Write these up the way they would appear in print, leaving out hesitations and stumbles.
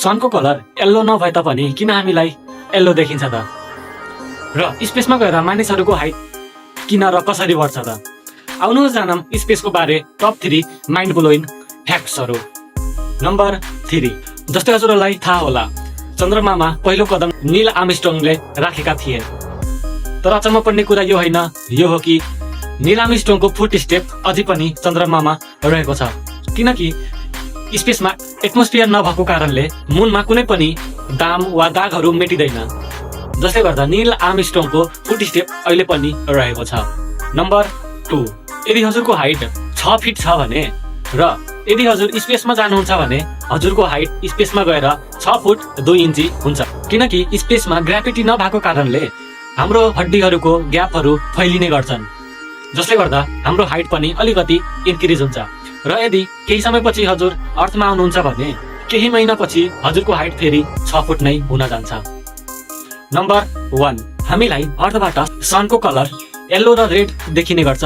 सनको colour yellow नभए तापनि किन हामीलाई येल्लो देखिन्छ त? र स्पेसमा गएर मानिसहरूको हाइट किन र कसरी बढ्छ त? आउनुहोस् जानौँ स्पेसको बारे टप 3 माइन्ड ब्लोइङ फ्याक्ट्सहरू। नम्बर 3, जस्तै हजुरहरूलाई थाहा होला, चन्द्रमामा पहिलो कदम नील आर्मस्ट्रङले राखेका थिए। तर अचम्म पर्ने कुरा यो होइन, यो हो कि नील आर्मस्ट्रङको फुट स्टेप अझै पनि चन्द्रमामा रहेको छ, किनकि स्पेसमा एटमोस्फियर नभएको कारणले मुनमा कुनै पनि दाम वा दागहरू मेटिँदैन, जसले गर्दा नील आर्मस्ट्रङको फुट स्टेप अहिले पनि रहेको छ। नम्बर 2, यदि हजुरको हाइट 6 फिट छ भने र यदि हजुर स्पेसमा जानुहुन्छ भने हजुरको हाइट स्पेसमा गएर 6 फुट 2 इन्ची हुन्छ, किनकि स्पेसमा ग्राभिटी नभएको कारणले हाम्रो हड्डीहरूको ग्यापहरू फैलिने गर्छन्, जसले गर्दा हाम्रो हाइट पनि अलिकति इन्क्रिज हुन्छ। र यदि केही समयपछि हजुर अर्थमा आउनुहुन्छ भने केही महिनापछि हजुरको हाइट फेरि 6 फुट नै हुन जान्छ। नम्बर 1, हामीलाई अर्थबाट सनको कलर येल्लो र रेड देखिने गर्छ,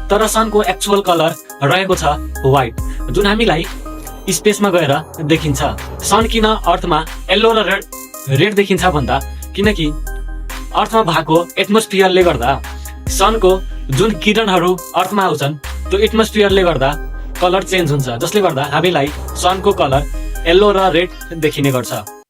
तर सनको एक्चुअल कलर रहेको छ व्हाइट, जुन हामीलाई स्पेसमा गएर देखिन्छ। सन किन अर्थमा येल्लो र रेड देखिन्छ भन्दा किनकि अर्थमा भएको एटमोस्फियरले गर्दा सनको जुन किरणहरू अर्थमा आउँछन् त्यो एटमोस्फियरले गर्दा कलर चेन्ज हुन्छ, जसले गर्दा हामीलाई सनको कलर येल्लो र रेड देखिने गर्छ।